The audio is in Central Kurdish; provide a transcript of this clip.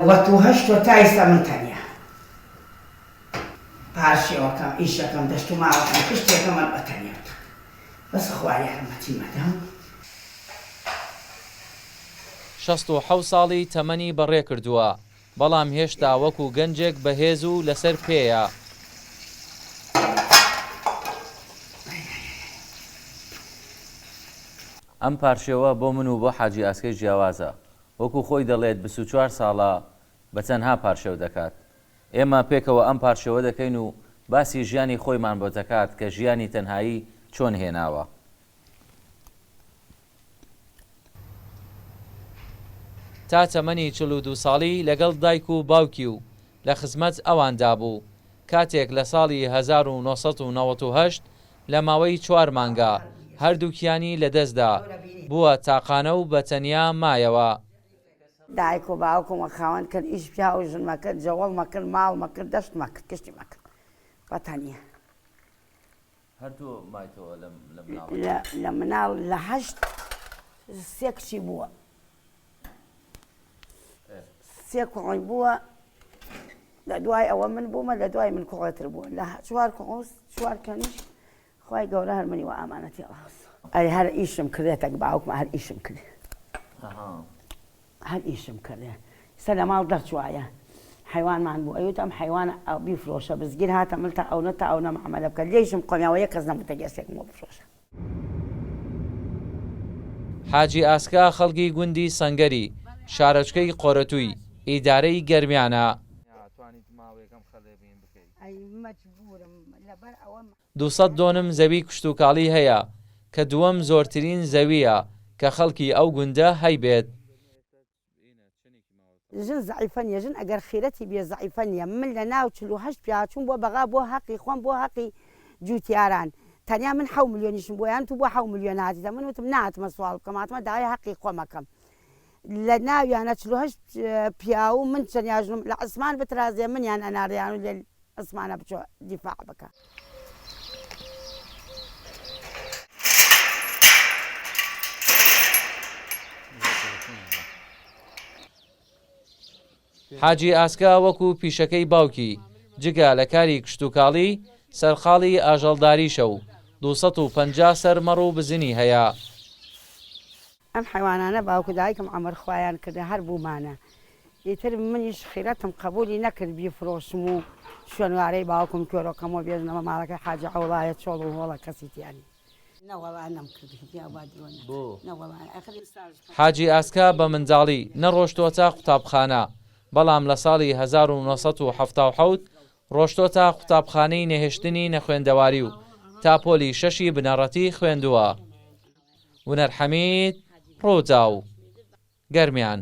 98 تا ئیستا من تەنیا پارشێوەکەم ئیشەکەم دەشت و ماڵەکەم گشتێکەم من بە تەنیا تەک بەس خوا یارمەتیم ئەدا و. 67 ساڵی تەمەنی بەڕێکردووە، بەڵام هێشتا وەکو گەنجێک بەهێز و لەسەر پێیە. ئەم پارشێوە بۆ من و بۆ حاجی ئاسکەی جیاوازە، وەکو خۆی دەڵێت 24 ساڵە بە تەنها پارشێو دەکات. ئێمە پێکەوە ئەم پارشێوە دەکەین و باسی ژیانی خۆیمان بۆ دەکات کە ژیانی تەنهایی چۆن هێناوە. تا تەمەنی 42 ساڵی لەگەڵ دایک و باوکی و لە خزمەت ئەواندا بوو، کاتێک لە ساڵی 1998 لە ماوەی چوار مانگا هەردووکیانی لەدەستدا، بووە تاقانە و بە تەنیا مایەوە. دایک و باوکم خاوەن کرد ئیش پیاو ژنمە کرد جەوەڵمە کرد ماڵمە کرد دەشتمە کرد گشتیمە کرد بە تەنیا. هەر تۆ مایتەوە لە مناڵ؟ لە مناڵ لە هەشت سێ کچی بووە سێ کوڕی بووە لە دوای ئەوە من بوومە لە دوای من کوڕێتر بووە لە چوار کوڕ چوار کەنیش خوای گەورە هەر منی وە ئامانەتی ئەڵاس. ئەرێ هەر ئیشم کردێ تەک باوکمە هەر ئیشم کردێ هەر ئیشم کردێ سە لە ماڵ دەرچوایە حەیوانمان بوو ئەیوت ئەم حەیوانە بیفرۆشە بزگیر هاتە مل تا ئەونە تا ئەونە معامەلە بکە لێیشم قۆمیاوە یەک کەس نەموتە گێسێکم بۆ بفرۆشە. حاجی ئاسکا خەڵکی گوندی سەنگەری شارۆچکەی قۆرەتووی ئیدارەی گەرمیانە. 200 دۆنم زەوی کشتوکاڵی هەیە کە دووەم زۆرترین زەوییە کە خەڵکی ئەو گوندە هەیبێت. ژن زەعیفە نیە ژن ئەگەر خیرەتی بێ زەعیفە نیە من لە ناو 48 پیا چوم بۆ بەغا بۆ هەقی خۆم بۆ هەقی جوتیاران تەنیا من حەو ملیۆنیشم بۆیان تو بۆ حەو ملیۆن هاتیتە من وتم نەهاتمە سواڵ بکەم هاتمە داوای هەقی خۆم ئەکەم لە ناویانە 48 پیاو من تەنیا ژنم لە عسمان بترازێ منیان ئەناریان و لێ عسمانە بچۆ دیفاع بکە. حاجی ئاسکا وەکو پیشەکەی باوکی، جگە لە کاری کشتوکاڵی، سەرقاڵی ئاژەڵداریشە و 250 سەر مەڕ و بزنی هەیە. ئەم حەیوانانە باوک و دایکم عەمر خوایان کردە هەر بوومانە ئیتر منیش خیرەتم قەبولی نەکرد بیفرۆشم و شوێنوارەی باوکم کوێرۆکەم و بێژنەوە ماڵەکەی حاجی عەوڵایە چۆڵ و هۆڵە کەسی تیا نیە. نەوەڵا نەمکرد پیاو با درۆ نەکا نەوەڵا ئەخر ئیستاش. حاجی ئاسکا بە منداڵی نەڕۆشتۆتە قوتابخانە، بەڵام لە ساڵی 1977 ڕۆشتۆتە قوتابخانەی نەهێشتنی نەخوێندەواری و تا پۆلی شەشی بنەڕەتی خوێندووە. هونەر حەمید، رووداو، گەرمیان.